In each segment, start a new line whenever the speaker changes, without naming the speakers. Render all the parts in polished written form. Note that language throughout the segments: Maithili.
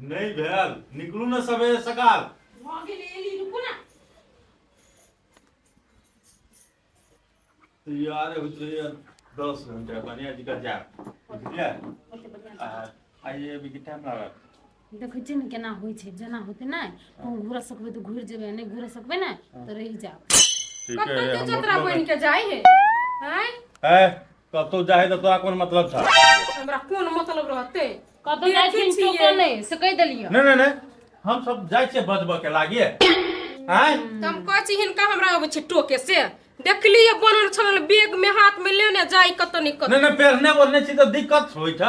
नहि भेल, निकलू ने सबेरे सकाल।
भऽ गेलै, एली, रुकू ने।
तैयार होइत रहैए 10 घंटा, बढ़िआँ जकाँ जायब, बुझलियै? आ आइए अभी टाइम लागत।
देखै छियै ने केना होइ छै। जेना होतै ने, कहूँ घुरा सकबै तऽ घुरि जेबै, नहि घुरा सकबै ने तऽ रहि जायब।
ठीक
कतऽ
है।
के
हम
जतरा
होटलो
बनि के जाइ है, आँय?
ए, कतौ जाइ तऽ तोरा कोन मतलब छ?
हमरा कोन मतलब रहते?
कतौ जाइ
देखै
छी
छियै।
टोको नहि से कहि देलियै।
नहि नहि नहि, हम सब जाइ छियै बजबऽ के लागिए, आँय?
तऽ हम कहै छी हिनका हमरा अबै छै टोके से। देखलियै बनल छल बैग में हाथ में लेने जाय कतऽ नहि कतऽ।
नहि नहि, पेरने ओढ़ने छी तऽ दिक्कत होइ छ।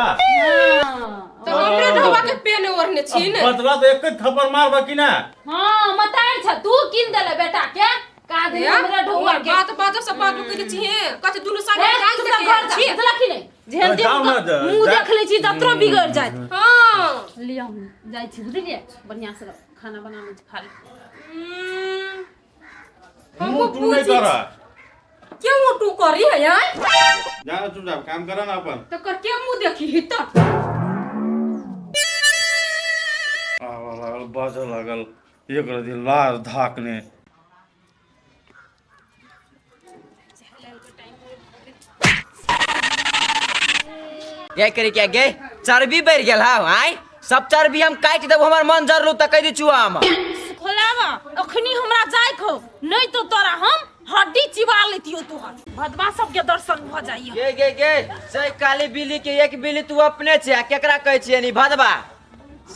तऽ हमरे ढोबा के पेने ओढ़ने छी ने।
बदला तऽ एक थप्पड़ मारबऽ कि ना?
हँ, मतार छ, तू कीन देले बेटा के का दे हमरा ढोआ के।
बात बाजो से बाजो के छी हे कथि दुनू संगे
ए,
जाय
तू
देखे
घर जा,
छी।
बुझलक कि नहि? जेहन
जाउ
दिन
ने,
मुँह
जा-
देख लै छी ततरो बिगड़ जायत।
हँ।
लिअ, हम जाइ छी, बुझलियै? बढ़िआँ से खाना बना लै छी, खा लै।
हमहूँ
मुँह तू नहि
पूछै
कर।
क्यों टू करी है यार?
जा ना, चुपचाप काम कर ना अपन।
तो कर के मुंह देखी ही तो।
आबऽ लागल, बाजऽ लागल, एक रति लाज धाक ने।
गे करी क्या गे, चर्बी बढ़ि गेल हौ? आय सब चर्बी हम काटि देबो, हमर मन जरलू तऽ कहि दै छु हम।
खोलावा, अखनी हमरा जाय खो, नहीं तो तोरा हम हड्डी चिबा लेतियो। तोहर भदवा सबके दर्शन भ जाइए।
गे गे गे, से काली बिल्ली के एक बिल्ली तू अपने छै आ केकरा कहै छियै नी भदवा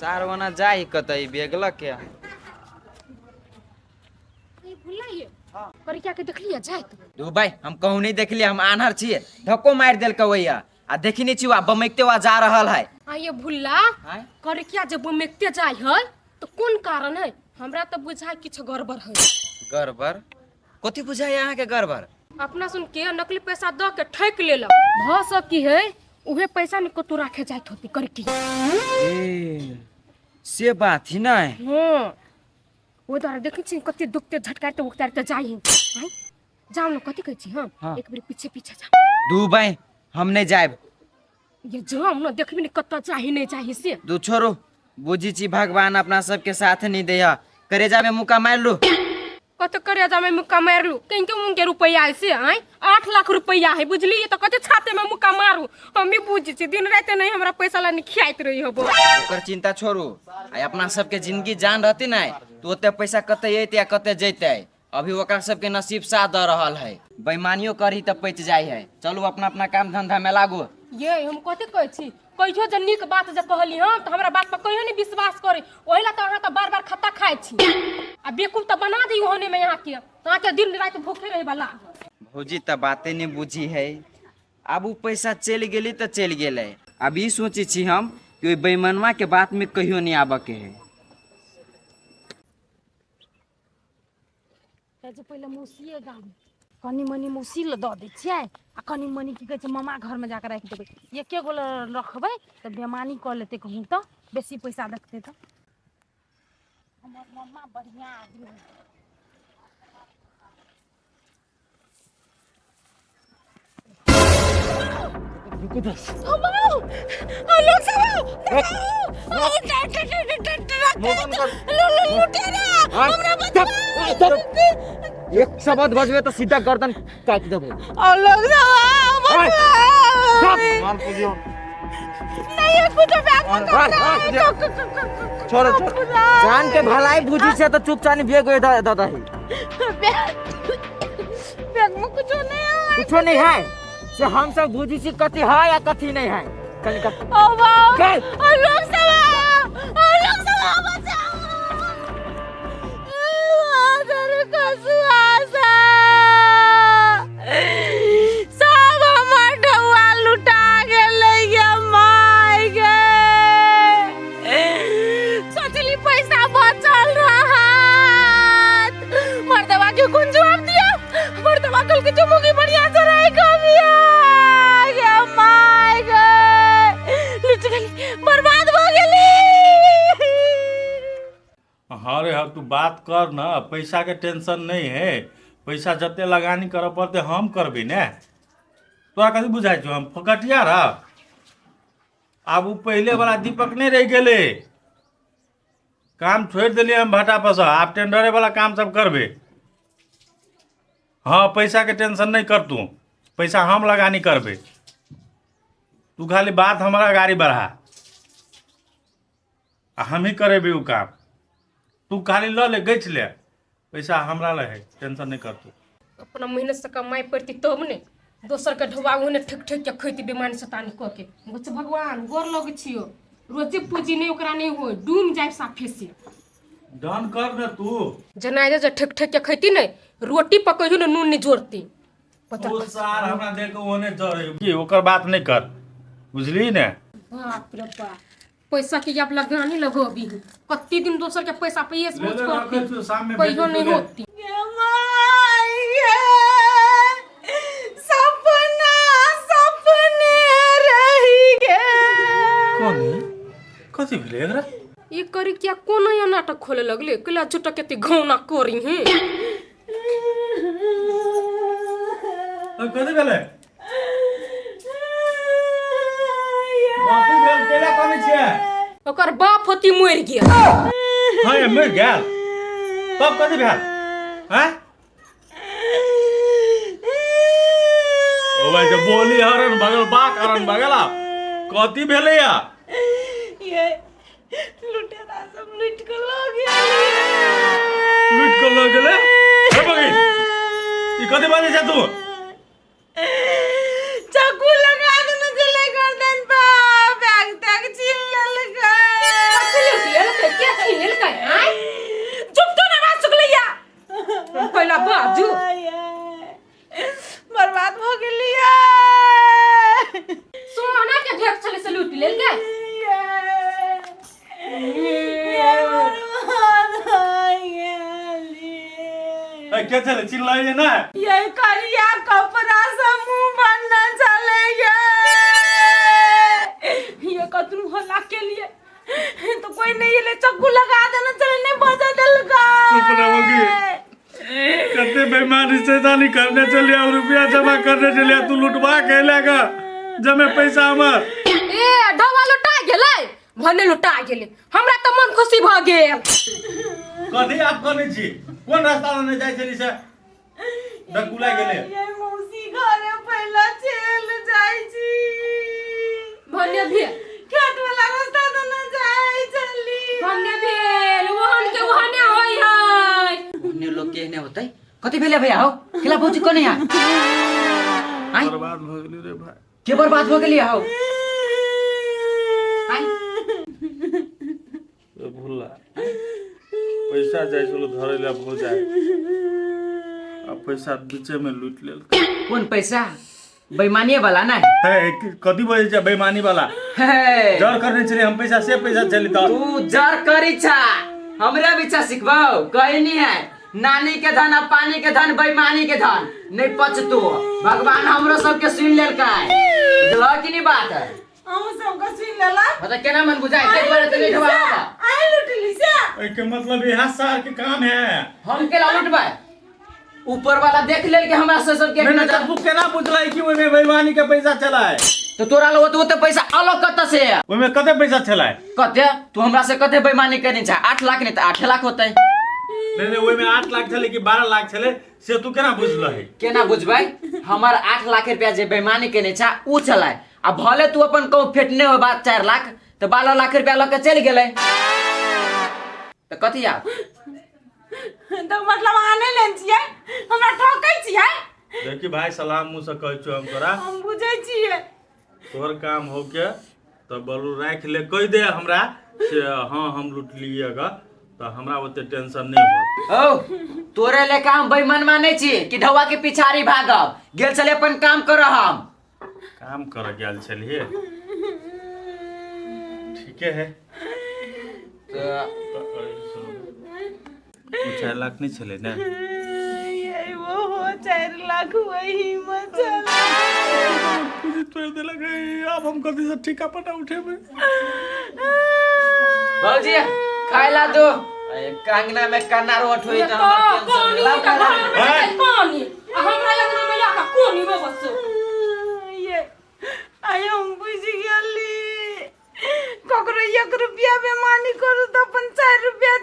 सार? ओना जाही कतऽ बेगलक के?
भुलाइए करिया के देखलिए जाइत?
दू भाई, हम कहूँ नहीं देखलिए, हम आन्हर छियै। धक्को मारि देलकै ओइया आ देखी नहीं छी, बमकते हुआ जा रहल है।
आइए भुल्ला।
आँय?
करिया जे बमकते जाय है तो कोन कारण है? हमरा तो बुझाय किछु गड़बड़ है।
गड़बड़ कथी बुझाय अहाँके गड़बड़?
अपना सुन के नकली पैसा दऽ के ठकि लेलक। भऽ सकी है उहे पैसा ने कतौ राखे जाइत होती करकी।
ए, से बात ही नहीं।
हाँ, ओ द्वारा देखै छी कते दुखते झटकारते उकतारते जाइ है। आँय, जाउ ने, कथी कहै छी हम?
हाँ।
एक बेर पीछे पीछे जा।
दू भाई, हम नहीं जायब।
ये जाउ ने, देखबी ने कतऽ चाही नहि चाही से।
दू छोड़ू, बुझी छी भगवान अपना सबके साथ नहीं दे। करेजा में मुक्का मार लू।
कत करेजा में मुक्का मारलू? कहीं के उनके रुपया है से? आँय, 8 लाख रुपया है, बुझलिए? तो कते छाते में मुक्का मारू? हम भी बुझै छी, दिन राति नहीं हमरा पैसा ला खियाइत रही होबो।
ओकर चिंता छोड़ू, आ अपना सबके जिंदगी जान रहती ना तो ओते पैसा कते अयते आ कते जैते। अभी ओकरा सबके नसीब साथ दऽ रहल है, बेईमानियो करी तऽ पचि जाइ है। चलू, अपना अपना काम धंधा में लागू।
ये हम कथी कहै छी, कहियो जे नीक बात जे कहली हम तऽ हमरा बात पर कहियो नहि विश्वास करी। ओहि ला तऽ अहाँ तऽ बार बार खत्ता खाइ छी आ बेवकूफ तऽ बना दी ओहने में अहाँके, अहाँके दिन राति भूखे रहे वाला।
भौजी तऽ बाते नहि बुझी है। आब ओ पैसा चलि गेली तऽ चलि गेलै। आब ई सोचै छी हम कि ओहि बेईमानवा के बात में कहियो नहीं आबऽ के है।
कहै छै पहिले मौसिए गाम कनि मनि मौसी लए दऽ दै छियै आ कनि मनि की कहै छै मामा घरमे जाकऽ राखि देबै। एके गो लए रखबै तऽ बेमानी कऽ लेतै कहूँ, तऽ बेसी पैसा देखतै तऽ। हमर मम्मा बढ़िआँ आदमी है।
एक शब्द बजबे तऽ सीधा गर्दन काटि देबो। छोड़ो, जान के भलाई बुझी से तो चुपचाप बेग दऽ दही। कुछो नहीं है से हम सब बुझी छी कथी है या कथी नहीं है। कनी कथी
सब हमर ढौआ लुटा गेलै गे माय गे। सोचली पैसा बचल रहत। मर्दवा के कोन जवाब दिया? मर्दवा कल के चुमुकी बढ़िया से रहे कमिया गे माय गे। लुट गेली, बर्बाद भ गेली।
हाँ रे हाँ, तू बात कर ना। पैसा के टेंशन नहीं है। पैसा जते लगानी करऽ पड़ते हम करबै ने। तोरा कथी बुझाइ छौ, हम फोकटिया रह? आब ओ पहिले वाला दीपक नहि रहि गेलै। काम छोड़ि देलियै हम भाटा पर से, आब टेंडरे वाला काम सब करबै। हाँ, पैसा के टेंशन नहीं कर तू, पैसा हम लगानी करबै, तू खाली बात हमारा गाड़ी बढ़ा आ हम ही करेबै ओ काम। तू खाली लऽ ले, गछि ले, पैसा हमरा लग है, टेंशन नहीं कर तू।
अपना मेहनत से कमाइ पड़ती तब ने, दोसर के ढोबा ओहने ठेक ठेक के खैती बेमानी शैतानी कऽ के। गोछ भगवान गोर लगै छियो, रोजे पूंजी नहीं ओकरा नहीं होय, डूम जाय साफे से।
डन कर ने तू।
जना जे ठेक ठेक के खैती ने, रोटी पकैयो ने नून नहीं जोड़ती। पता
ओ सार हमरा देख के ओहने जरे की, ओकर बात नहीं कर, बुझली ने।
बाप रे बाप, पैसा के आब लगानी लगोबी, कत्ती दिन दोसर के पैसा पे ये
ले
सोच
ले,
करती,
रखै छियौ, शाम में
कहियो
भेजै
नहीं
छियौ ले।
होती।
सपना सपने रहि गेल।
कौन है? कथी भेलै एकरा?
ई करी क्या कोनो या नाटक खोले लगले, कला झूठा केते घौना करी है।
ओए, कथी भेलै? कथी भेल? केला कनै छियै?
ओकर बाप होती मरि गेल।
हाँ, ये मरि गेल तब कथी भेल? हैं ओ भाई, जे बोली हरन भगल बाक हरन भगल, आ कथी भेलै या?
ये लुटेरा सब लुटि कऽ लऽ गेल।
लूट के लऽ गेलै? हे बगिन, ई कथी बाजै छै तू?
चाकू लगा देने छलै गर्दन पर, बैग तैग छीन लेलकै।
कथी लूट लेलकै? के छीन लेलकै? आँय,
चुप तो ना बात चुकलैया।
पहिला बाजू।
बर्बाद भऽ गेलियै।
सोना के भेक छलै से लूट लेलकै?
बर्बाद भऽ गेलियै।
ए, के छलै चिल्लाइए ना?
ये करिया कपड़ा से मुंह बन्ना चले ये कतरू हल्ला के लिए तो कोई नहीं ले, चक्कू लगा देना चले, नहीं बजा देलका।
चुप रहो बगी। कते बेईमानी शैतानी करने चलिया, रुपया जमा करने चलिया, तू लुटवा के लेगा जमे पैसा हमर।
ए ढवा लुटा गेलै, भने लुटा गेलै, हमरा तऽ मन खुशी भऽ गेल।
कथी आप करै छी? कोन रास्ता लने जाइ छली से डकुला गेलै?
ये मौसी घरे पहला चल जाइ छी।
भने भेल।
खेत वाला रास्ता तो न जाइ छली।
भने भेल, ओहन के ओहने होइ है।
ओहने लोग के एहने होतै। कथी भेलै भैया हौ? केला भौजी कोने आ आँय?
बर्बाद भऽ गेली रे भाई।
के बर्बाद हो गेली हौ? आँय?
ए भुल्ला, पैसा जाइ छलो धरै ला भौजाइ, आ पैसा बीचे में लूटि लेलकै।
कोन पैसा? बेईमानिए वाला ना?
हे, कथी बजै छै बेईमानी वाला?
हे,
जर करने छलियै हम पैसा, से पैसा छली तऽ।
तू जर करी छा, हमरे बिछा सिखबौ कहीं नहीं है। नानी के धन आ पानी के धन, बेईमानी के धन नहीं पचतो। भगवान हमरो सबके सुन लेलकै, बुझलह कि नहीं बात?
अहूँ सबके सुनि लेलक।
मतलब केना मन बुझाइ ताहि दुआरे तऽ नहीं ढोबा।
आइ लुटली से
एहिके मतलब इएह सार के काम है।
हम केला लुटबै? ऊपर वाला देख लेल के हमरा से सबके
नहीं नहीं, तू केना बुझलै कि ओहिमे बेईमानी के पैसा चलाए?
तो तोरा लग ओते ओते पैसा अलग कतऽ से?
ओहिमे कते पैसा छलै?
कते? तू हमरा से कते बेईमानी केने छै? 8 लाख नहि तऽ 8 लाख होतै।
नहीं नहीं, ओहिमे 8 लाख छलै कि 12 लाख छलै से तू केना बुझलही?
केना बुझबै? हमर 8 लाख रुपया जे बेईमानी केने छै उ छलै, आ भले तू अपन कहूँ फेटने हो बात 4 लाख तऽ 12 लाख रुपया लऽ के चलि गेलै, तऽ कथी आब?
तऽ मतलब अहाँ नहि लेने छियै, हमरा ठकै छियै?
देखी भाई, सलाम मुँह से कहै छियौ हम तोरा।
हम बुझै छियै।
तोहर काम हो के तऽ बोलू राखि ले, कहि दे हमरा से हाँ हम लुटलियै ग, तऽ हमरा ओते टेंशन नहि होत।
ओ तोरे लेखा हम बेईमानमा नहि छी कि ढौआ के पिछाड़ी भागब। गेल छलै अपन काम करऽ हम।
काम करऽ गेल छलियै, ठीके है।
तऽ
ओ 4 लाख नहि छलै ने?
ये वो हो 4 लाख वही में चला।
पूंजी तोड़ि देलक। आब हम कथी से ठीका पटा उठेबै?
भौजी, खाय ला दो। कंगना में कन्ना रोट होई तऽ हमरा टेंशन
कोनी
लाउ
के
खाना।
घर में छै कोनी, आ हमरा अंगना में आके कोनी में बसो।
ये आइ हम बुझि गेली, ककरो 1 रुपया बेमानी करू तऽ अपन 4 रुपया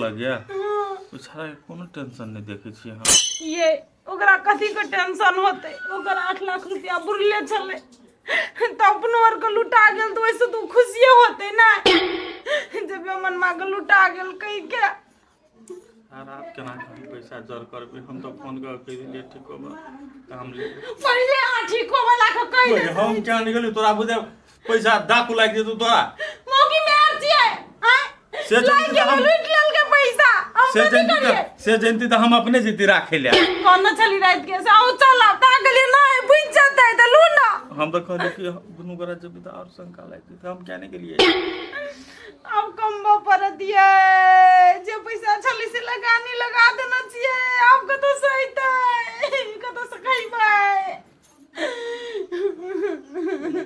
लगैया ओ छौड़ा के कोनो टेंशन नहि देखै छियै हम।
ये ओकरा कथी के टेंशन होतै? ओकर 8 लाख रुपया बुरले छलै तऽ अपनो आरके लुटा गेल, तऽ ओहिसँ तऽ ओ खुशिये होतै ने जे बेमनमा के लुटा गेल कहि के।
आर आब केना के हम पैसा जर करबै? हम तऽ फोन कऽ कहि देलियै, ठीक होबऽ काम लेबै।
पहिले अहाँ ठीको वाला के कहि दे।
हम क्या निकली? तोरा बुझे पैसा डाकू लागि जेतौ तोरा।
मौगी मेहर छियै आँय?
से
लागि
जैती तऽ
गेलै, लूटि लेलकै पैसा, हम
से
कथी
जैती
करियै?
तऽ से जैती तऽ हम अपने जैती राखै लए।
कहने छली राति के से अहूँ चलब, ता कहलियै नहि, बुझि जेतै तऽ लू ना।
हम तऽ कहली कि दुनू गोरा जेबै तऽ आओर शंका लागि जेतै, हम क्या नहि गेलियै।
आब कमबऽ पड़त यै। जे पैसा छलै से लगानी लगा देने छियै। आब कतऽसँ अयतै? कतऽसँ खैबै?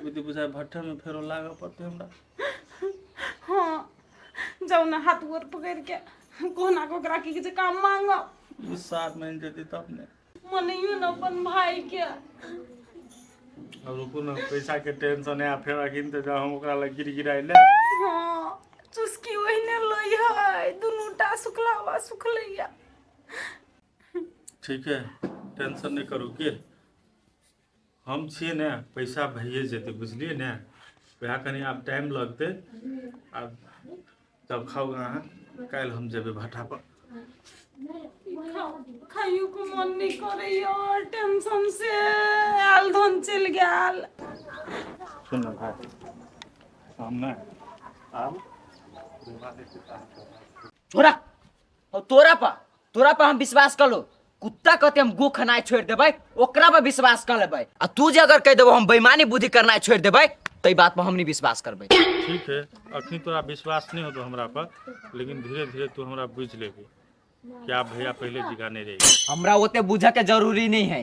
बुद्धि बुझाइ भट्ठा में फेरो लागऽ पड़तै हमरा।
हँ, जाउ ने, हाथ गोर पकड़ि के कोहुना के ओकरा की कहै छै काम मांगब।
ई सार मानि जेतै तब ने।
मनैयो ने अपन भाई के।
अब रुकू ने, पैसा के टेंशन है आ फेर अखन तऽ जाउ हम ओकरा लग गिर गिराइ ले।
हँ, चुस्की ओहिने लै है, दुनू टा सुखलावा सुखलैया।
ठीक है, टेंशन नहि करू के हम छियै ने, पैसा भइए जेतै, बुझलियै ने? वएह कनि आब टाइम लगतै। आब तब खाउ अहाँ, काल्हि हम जेबै भट्ठा पर।
खाइयो के मन नहीं करैया टेंशन से, आयल धन चलि गेल।
सुन ने भाय, हम ने आब
तोरा और तोरा पर हम विश्वास कर लो। कुत्ता कहते हम गो खनाइ छोड़ि देबै, ओकरा पर विश्वास कर लेबै, आ तू जे अगर कहि देबो हम बेईमानी बुद्धि करनाइ छोड़ि देबै, तऽ ई बात पर हम नहीं विश्वास करबै।
ठीक है, अखनी तोरा विश्वास नहीं होतो हमरा पर, लेकिन धीरे धीरे तू हमरा बुझि लेबी कि आब भैया पहले जिगा नहीं रही।
हमरा ओते बुझे के जरूरी नहीं है।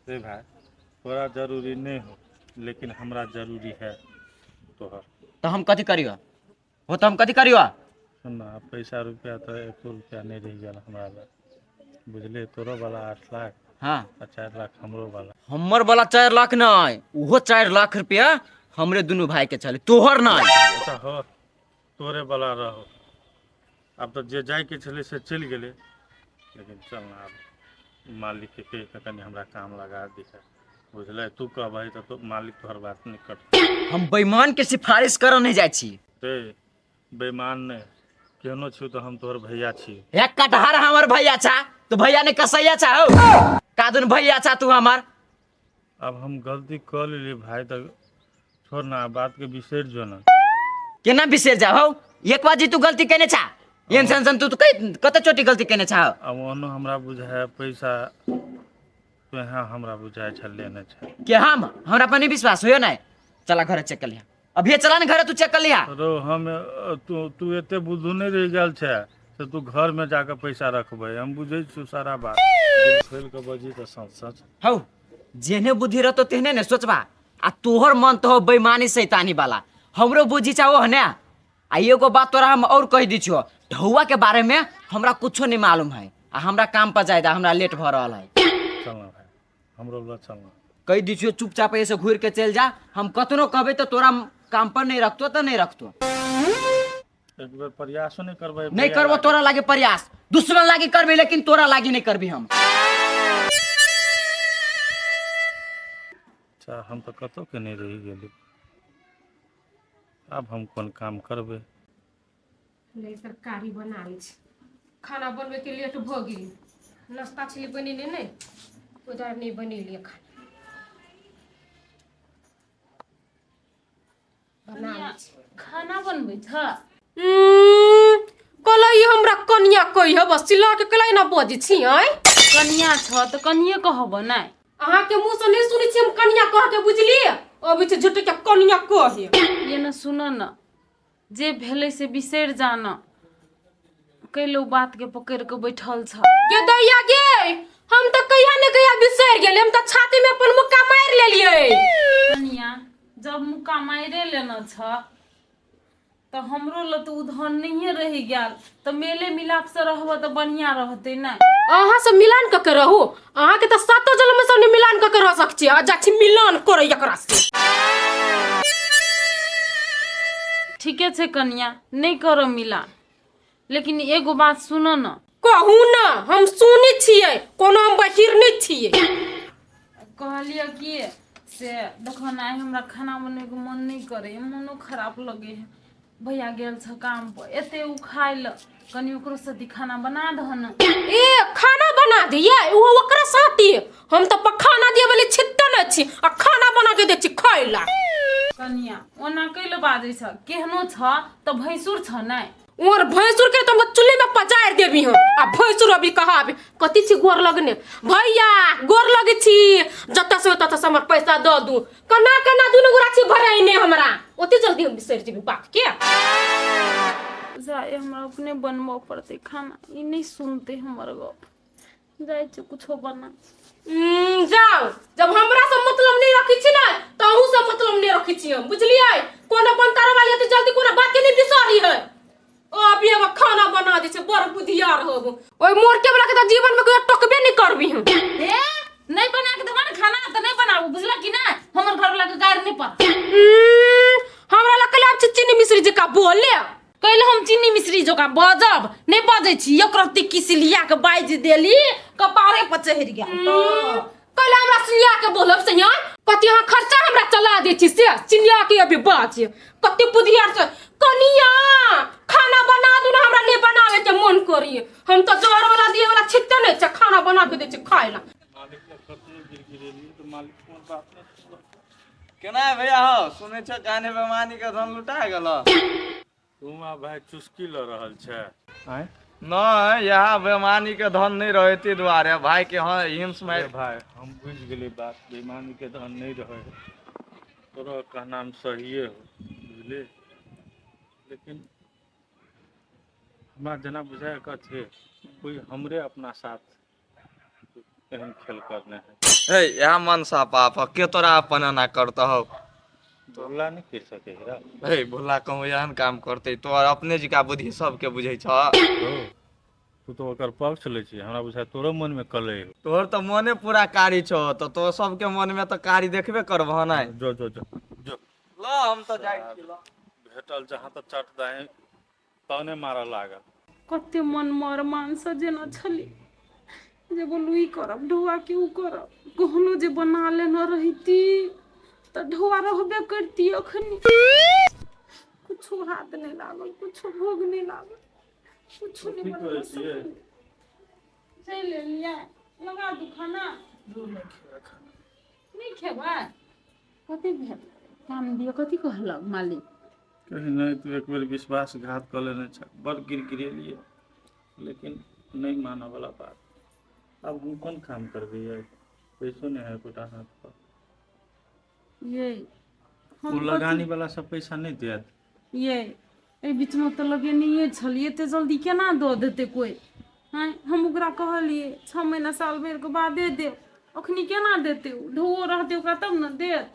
रे भाई, तोरा जरूरी नहीं हो, लेकिन हमरा जरूरी है तोहर।
तो हम कथी करियो हो? तो हम कथी करियो?
सुन ना, पैसा रुपया तो एको रुपया नहीं रहि गेल हमरा लग, बुझले? तोरो वाला 8 लाख आ 4 लाख हमरो वाला।
हमर वाला 4 लाख नहीं, उहो 4 लाख रुपया हमरे दुनू भाई के छले, तोहर नहीं।
अच्छा हो, तोरे वाला रहो। आब तऽ जे जाइके छलै से चलि गेलै, लेकिन चल ना, आब मालिक के कहि कऽ कनि हमरा काम लगा दिहे, बुझलै? तू कहबही तऽ तो मालिक तोहर बात नहि कटतौ।
हम बेईमान के सिफारिश करऽ नहीं जाइ छी।
रे बेईमान नहि, केहनो छियौ तऽ हम तोहर भैया छी।
हे कटहर हमर भैया छा तो भैया ने कसैया छा हो कादुन भैया छा तू हमर।
आब हम गलती कऽ लेलियै भाय, तऽ छोड़ ना, आब बातके बिसरि जो ना।
केना बिसरि जाब हौ? एक बार जी तू गलती केने छा, एहन सन सन तू तो कते चोटी गलती केने छा?
आब ओहनो हमरा बुझाय पैसा तो यहाँ हमरा बुझाय छल लेने छै।
के हम हमरा पर नहीं विश्वास होयो? नहीं, चला घरे चेक कर लिया, अभी चला ने घरे, तू चेक कर लिया।
रो हम तू तू एते बुद्धू नहि रहि गेल छै से तू घर में जाके पैसा रखबै। हम बुझै छियौ सारा बात। दिल खोलि कऽ बजही तऽ सच सच।
हौ, जेहने बुद्धि रहतो तेहने ने सोचबा, आ तोहर मन तो हो बेईमानी शैतानी वाला, हमरो बुद्धि चाहो ने। आ एगो बात तोरा हम और कह दी छियो, ढौआ के बारे में हमरा कुछो नहीं मालूम है, आ हमरा काम पर जाए, हमरा लेट भ रहल है।
चल ना भाई, हमरो वाला चल ना।
कह दी छियो, चुपचाप ऐसे घूर के चल जा। हम कतनो कहबे तो तोरा काम पर नहीं रखतो तो नहीं रखतो।
एक बेर प्रयासो नहीं करबै?
नहीं करबो तोरा लागे प्रयास, दुश्मन लागे करबी, लेकिन तोरा लागे नहीं करबी हम।
अच्छा, हम तऽ कतौ के नहि रहि गेली। आब हम कोन काम करबै?
नहि, तरकारी बना लै छी, खाना बनबैके लेट भऽ गेल। नाश्ता छलै बनेने नहि, ओहि दुआरे नहि बनेलियै। खाना बना लै छी।
खाना बनबै छ?
कहलै हमरा कनिया कहि बस चिल्ला के कलै ना बजै छी आँय?
कनिया छ तऽ कनिये कहब नहि?
अहाँके मुँह से नहि सुनै छी हम कनिया कह के, बुझलियै? अबै छै झूठ के कनिया कहे।
ये न सुन न, जे भेलै से बिसरि जाना, कैलो बात के पकड़ि कऽ बैठल छ?
के दैया गे, हम तऽ कहिया ने कहिया बिसरि गेलियै। हम तऽ छाती में अपन मुक्का मारि लेलियै।
कनिया, जब मुक्का मारिए लेना छ तऽ हमरो लग तऽ ओ धन नहिए रहि गेल, तऽ मेले मिलाप से रहब तऽ बढ़िया रहतै ने।
अहाँ सब मिलान कऽ के रहू, अहाँके तऽ सातो जन्म सब ने मिलान कऽ के रह सक छी, आ जा छी मिलान करै एकरा से।
ठीके छै कनिया, नहि करब मिलान। लेकिन एगो बात सुनो न।
कहू न, हम सुनै छियै, कोनो हम बहिर नहि छियै।
कहलियै कि से देखो ने, आइ हमरा खाना बनबैके मन नहि करे, मनो खराब लगे है। भैया गेल छ काम पर, एते उ खाय ल, कनि ओकरो साथी खाना बना दह न।
ए खाना बना दियै ओ ओकरा साथी, हम तऽ खाना दिए वाली छित्ता नहि छी आ खाना बना के दै छी खाय ला।
कनिया ओना कैले बाजै छ? केहनो छ तऽ भैंसुर छ नै।
और भैंसुर के तुम चूल्हे में पजारि देबी हम। आ भैंसुर अभी कहाबे कथी छी? गोर लगने भैया, गोर लगे छी, जतऽ से ततऽ से हमर पैसा दऽ दू। कना कना दुनू गोरा छी भराइने, हमरा ओते जल्दी हम बिसरि जेबी बात के?
जाय, हमरा अपने बनबऽ पड़तै खाना, ई नहि सुनतै हमर गप। जाइ छी कुछो बना।
जाउ, जब हमरा से मतलब नहीं रखै छी ने तऽ अहूँ से मतलब नहीं रखै छी हम, बुझलियै? कोनो बनतारा वाली एते जल्दी कोनो बात के नहीं बिसरी है। ओ अभी हम खाना बना दै छै, बड़ बुधियार हो। ओहि मोरके वाला के तऽ जीवन में कहियो टोकबे नहीं करबी हम।
ए नहीं बना के देबा ने खाना तऽ नहीं बनाबू, बुझला कि ना? हमर घर वाला के गारि नहीं पड़।
हमरा लग कल आब चीनी मिश्री जी का बोले।
कैले हम चीनी मिश्री जोका बजब? नहीं बजै छी। एक रत्ती किसलिया के बाजि देली, कपारे पर चढ़ि गेल।
कल हमरा सिलिया के बोलब से यहाँ कति अहाँ खर्चा हमरा चला दै छी से सिलिया के अभी बाज कते बुधियार से। कनिया खाना बना दू ना, हमरा नहीं बनावे के मन करी। हम तो जहर वाला दिए वाला छित्ते नहीं छै, खाना बना के दै छी खाय ला।
मालिक के कतनो गिड़गिड़ेलियै तऽ मालिक कोनो बात नहि सुनलक।
केना भैया हो, सुनै छ कान्हे बेमानी के धन लुटा गेल?
तू आ भाई चुस्की लऽ रहल छै आँय?
नहीं, यहाँ बेमानी के धन नहीं रहे ताहि दुआरे भाई के हाँ हिम्स
अरे
मारि।
भाई, हम बुझि गेलियै बात, बेईमानी के धन नहि रहै है, तोरा कहनाम सहिए हो, बुझली? लेकिन हमरा जेना बुझाय कथी कोई हमरे अपना साथ एहन खेल करने है।
हे, यहाँ मनसा पाप के तोरा अपन एना करता हो।
भोला नहीं कर सके है।
हे भोला कहूँ एहन काम करते? तोहर अपने जिका बुद्धि सबके बुझै छ।
तू तो ओकर पक्ष लै छी, हमरा बुझाय तोरो मन में कले हो।
तोहर तऽ मने पूरा कारी छौ, तऽ तो सबके मन में तऽ कारी देखबे करबह नै।
जो जो जो जो।
ल, हम तऽ जाइ छी, ल।
भेटल जहाँ तऽ चट दाहे तहने मारऽ लागल।
कते मन मर मानस जेना छली जे बोलू ई करब ढौआ के उ करब, गहनो जे बना लेने रहिती तऽ ढौआ रहबे करती। अखनी कुछो हाथ नहि लागल, कुछो भोग नहि लागल, कुछो नहि
की
बनबऽ
करै छियै?
सकली। चलि एलियै, लगा दू खाना। नहि खेबै? कथी भेल? काम दिअ, कथी कहलक मालिक?
कहीं नहि, तू एक बेर विश्वासघात कऽ लेने छ। बड़ गिड़गिड़ेलियै लेकिन नहि मानऽ वाला बात। आब हम कोन काम करबै यै? पैसो नहि है एकोटा हाथ पर।
ये
ओ
हम
लगानी वाला सब पैसा नहि देत।
ये एहि बीचमे तऽ लगेनहिए छलियै, एते जल्दी केना दऽ देतै कोइ? आँय, हम ओकरा कहलियै 6 महीना साल भरिके बादे देब, अखनी केना देतै? ओ ढौओ रहतै ओकरा तब ने देत।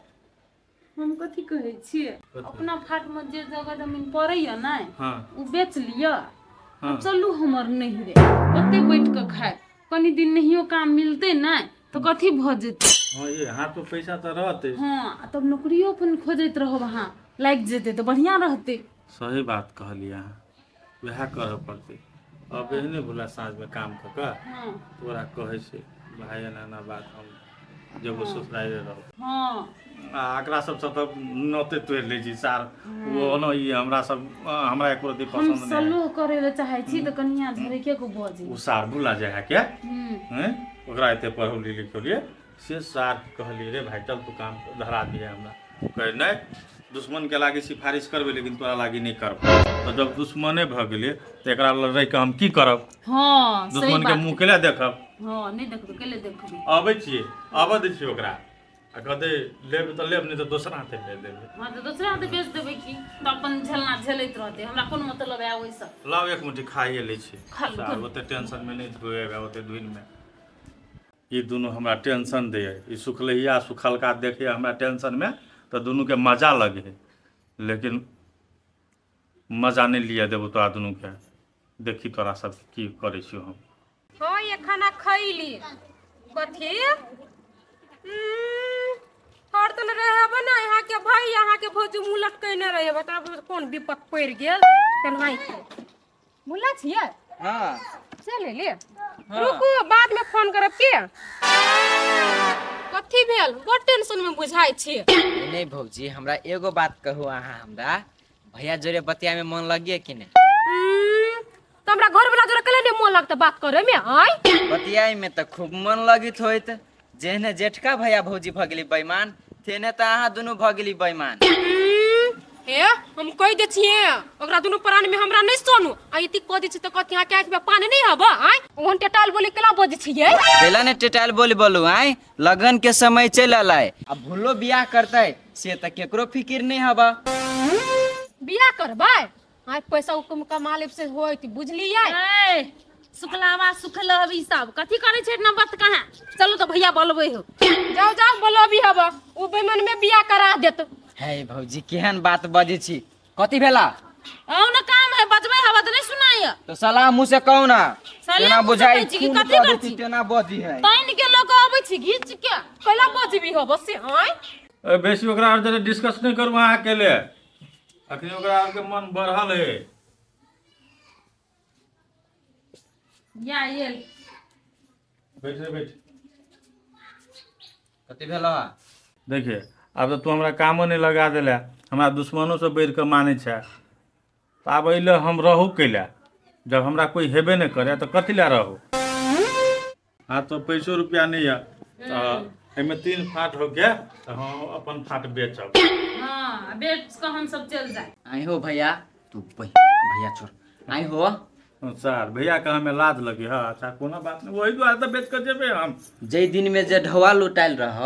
हम कथी कहै छियै, अपना फाटमे जे जगह जमीन पड़ैया ने, ओ बेच लिअ। चलू हमर नैहरे, ओतै बैठ कऽ खायब। कनि दिन नहियो काम मिलतै ने तऽ कथी भऽ जेतै?
हँ, ये हाथ पर पैसा तऽ रहतै।
हँ, आ तब नौकरियो अपन खोजैत रहब अहाँ, लागि जेतै तऽ बढ़िआँ रहतै।
सही बात कहलियै अहाँ, वएह करऽ पड़तै अब। एहने भोला साँझमे काम कऽ कऽ तोरा कहै छै भाय, एना एना बात, हम जेबो ससुराले रहब। आ एकरा सबसँ तऽ नते तोड़ि लै छी सार। ओ ओना ई हमरा सब हमरा एको रत्ती
हम
पसन्द नहि है।
सलोह करै लए चाहै छी तऽ कनिया झरके के बजै।
ओ सार भुला जाइ है के हैं, ओकरा एते पढ़ौली लिखौलियै से सार कहलियै, रे भाई चल तू काम धरा दिए हमरा। कहै नहि, दुश्मनके लागी सिफारिश करबै लेकिन तोरा लागी नहि करबै। तऽ जब दुश्मने भऽ गेलियै तऽ एकरा लग रहि कऽ हम की करब?
हँ, सही
दुश्मनके
बात।
मुँह केला देखब?
हँ, नहि देखबै, केले देखबै?
अबै छियै, आबऽ दै छियै ओकरा आ कहतै लेब तऽ लेब, नहि तऽ दोसर हाथे भेज देबै।
हँ, तऽ दोसरा हाथे बेच देबै की तऽ अपन झेलना झेलैत रहतै, हमरा कोन मतलब है ओहिसँ?
लाउ, एक मुट्ठी खाइए लै छी।
खा लू, खा लू।
ओते टेंशनमे नहि धोएब ओते धुनमे। ई दुनू हमरा टेंशन दैए, ई सुखलहिया सुखलका देखैए हमरा टेंशनमे तऽ दुनूके मजा लगै है, लेकिन मजा नहि लिअ देबौ तोरा दुनूके। देखी तोरा सब की करै छियौ हम।
हाँ, ये खाना खैली कथी हर तो रहे ना यहाँ के भाई, यहाँ के भौजी मुँह लटकेने रहे, बताब कोन विपत पड़ि गेल तेनाहिते। मुल्ला छियै?
हाँ।
चल ले। रुकू, बाद में फोन करब। के कथी भेल? बड़ टेंशन में बुझाइ छी।
नहीं भौजी, हमरा एगो बात कहू, अहाँ हमरा भैया जोरे बतिया में मन लगिए कि नहीं?
तऽ हमरा घर वाला जोरे कले नहीं मन लगता बात करे में आय?
बतियाई में तऽ खूब मन लगित होइत। जेहने जेठका भैया भौजी भऽ गेली बेईमान, तेहने तऽ अहाँ दुनू भऽ गेली बेईमान।
हे, हम कहि दै छियै, ओकरा दुनू प्राण में हमरा नहीं सोनू आ इति कह दै छी तऽ कथी अहाँके आँखि में पानी नहीं हब आय? ओहन टेटाल बोली केना बजै छियै?
कैला ने टेटाइल बोली बोलू आय? लगन के समय चलि अलै आ भूलो बियाह करतै से तऽ केकरो फिकिर नहीं हबा।
बियाह करबै आय, पैसा उकम कमा लेब से होइत, बुझलियै?
ए, सुखलावा सुखलहबी सब कथी करै छै इतना बात कहाँ? चलू तऽ भैया बोलबै हो।
जाओ जाओ, बोलबी हब, उ बेमन में बियाह करा देत।
हे भौजी, केहन बात बजै छी? कथी भेला?
आउ ने, काम है, बजबै हवा तऽ नहीं सुनाय।
तो सलाह मुँह से कहू ना।
साले
तेना
मुँह से
बुझाइ
कहै छी कि
खून
कथी
कऽ
करै
देती
छी?
तेना बजी है।
तानि के लऽ कऽ अबै छी घीच के।
कैला बजबी हब से आय?
ए, बेसी ओकरा आर जरे डिस्कस नहि करू अहाँ अकेले। अखनी ओकरा आरके मन बढ़ल है।
या एल।
बैठ रे, बैठ।
कथी भेला?
देखिए, आब तऽ तू हमरा कामो नहि लगा देले, हमरा दुश्मनो से बढ़ि कऽ मानै छै, तऽ आब एहि लए हम रहू कैला? जब हमरा कोइ हेबे नहि करे तऽ कथी लए रहू? हाँ, तो पैसो रुपया नहीं है, तऽ एहिमे तीन फाट हो गया, तऽ हम अपन फाट बेचब।
हाँ, बेच कऽ हम सब चलि जाए।
आई हो भैया, तू भैया छोड़, आई हो।
सर, भैया के हमें लाज लगी है। अच्छा, कोनो बात नहीं, वही दुआरे तऽ बेच कऽ जेबै हम।
जै दिन में जे ढौआ लुटायल रह,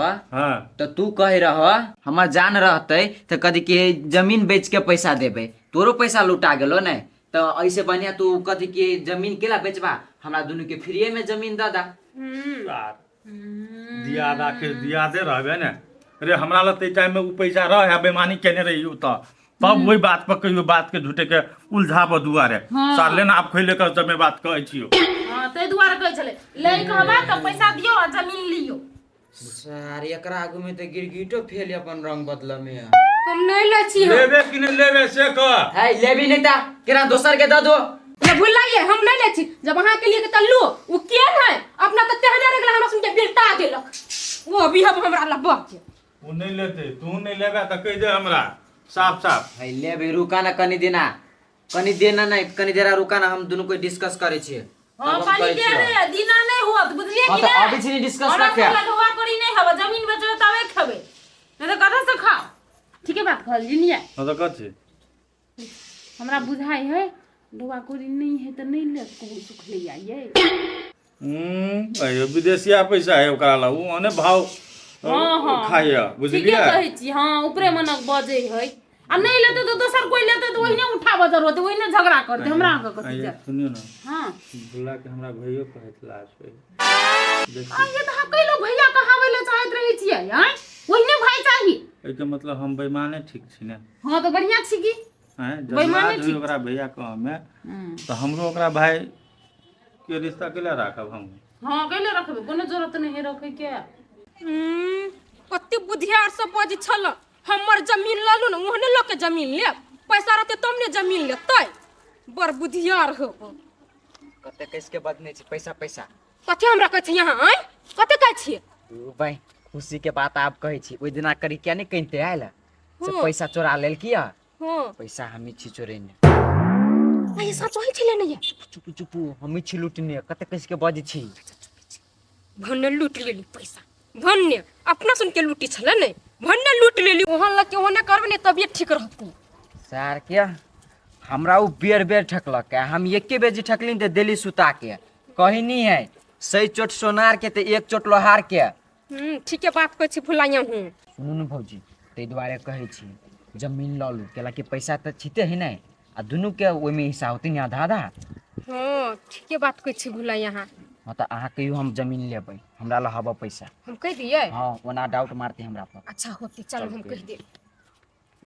तऽ तू कहे रह हमर जान रहतै तऽ कथी के जमीन बेच के पैसा देबै। तोरो पैसा लुटा गेलो ने? तऽ ऐसे बढ़िया तू कथी के जमीन केला बेचबा? हमरा दुनू के फ्रीए में जमीन दऽ दा।
यार, दियाद आखिर दियादे रहबे ने रे। हमरा लग ताहि टाइम में उ पैसा रहे, बेमानी केने रही उ, तऽ तब वही बात पर कहियो बात के झूठे के उलझाबऽ दुआरे सार लेना। आब खैले कर जब में बात कहै छियो।
हाँ, ताहि दुआरे कहै छलै, लै कहबा तऽ पैसा दियौ आ जमीन लियौ।
सर, एकरा आगू में तऽ गिरगिटो फेल अपन रंग बदल में।
हम नहीं लै छी हम।
लेबे कि नहि लेबे से कह।
है, लेबी नहीं ता केना दोसर के दऽ दो।
ये भुलाइए, हम नहीं लै छी। जब अहाँ के लिए के तऽ लू। उ के है अपना तऽ तेहने रह गेल, हमरा सुन के बिलटा देलक। वो अभी हम हमरा लग बच।
ओ नहि लेतै, तू नहि लेबे तऽ कहि दे हमरा साफ साफ।
है, लेबे, रुका ना कनी दिना, कनी देना नहीं, कनी देरा रुका ना, हम दुनू कोई डिस्कस करे छियै।
हाँ,
तब हम
कनी
कहै
देर
छियौ।
रे, दिना नहीं होत, बुझलियै
हाँ
कि
तऽ
नहि?
अबै छी ने डिस्कस
हमरा
रखे।
सब लग करी नहीं हवा, जमीन बेचबै तबे खेबै, नहीं तऽ कतऽ से खाओ? ठीके बात कहलियै ने?
हँ, तऽ कथी?
हमरा बुझाइ है ढोआ कोरी नहीं है तऽ नहीं ले कहूँ सुख ले आइए।
अयो, विदेशिया पैसा है ओकरा लग, ओ ओने भाव
हाँ, हाँ।
खाइया।
ठीके
बुझलियै?
कहै छी। हाँ, ऊपरे मनक बजै है आ नहीं लेतै तऽ दोसर कोई लेतै तऽ ओहिने उठाबऽ जरूरत, ओहिने झगड़ा करतै। हमरा अहाँके कथी
आइए,
जाय?
सुनियौ ने।
हाँ।
भुला के हमरा भैयो कहैत लाज होइ।
आ ये तऽ अहाँ कैलो भैया कहाबै लए चाहैत रहै छियै आँय? ओहिने भाई चाही।
एहिके मतलब हम बेईमाने ठीक छी ने?
हाँ, तऽ बढ़िआँ छी की।
आँय, जब
बेईमाने
लाज होइ
ठीक।
ओकरा भैया कहमे, तऽ हमरो ओकरा भाई के रिश्ता कैला राखब हम?
हाँ, कैले रखबै? कोनो जरूरत नहीं है रखै के।
कते बुधियार सब बजै छल, हमर जमीन लऽ लू ने, ओहने लोक के जमीन लेब, पैसा रहतै तब ने जमीन लेतै। बड़ बुधियार हो।
कते कैस के बदने छी, पैसा पैसा।
कथी हमरा कहै छी यहाँ आँय? कते कहै छियै?
ओ भाई, खुशी के बात आब कहै छी, ओहि दिना करी किया नहीं कहिते आयल से
हँ।
पैसा चोरा लेल किया?
हँ।
पैसा हमी छी चोरेने।
आ ये सच होइ छलै ने ये?
चुप चुप, हमी छी लूटने। कते कैस के बजै छी?
भन्ने लूट लेली पैसा, भन्ने अपना सुन के लूटी छलै ने, भन्ने लूट लेली। ओहन लग के ओहने करबै ने, तबियत ठीक रहतै।
सर, के हमरा ओ बेर बेर ठकलक है, हम एके बेर जे ठकली तऽ देली सुता के। कही नहीं है, सही चोट सोनार के तऽ एक चोट लोहार के।
ठीके बात कहै छी भुलाइया हूँ।
सुनू ने भौजी, ताहि दुआरे कहै छी जमीन लऽ लू, कैला कि पैसा तऽ छिते है नहि, आ दुनू के ओहिमे हिस्सा होतै ने आधा आधा।
हँ, ठीके बात कहै छी भुलाइया अहाँ।
हँ, तऽ अहाँ कहियौ हम जमीन लेबै, हमरा लग हबऽ पैसा।
हम कहि दियै?
हँ, ओना डाउट मारतै हमरा पर।
अच्छा होतै, चल हम कहि देब।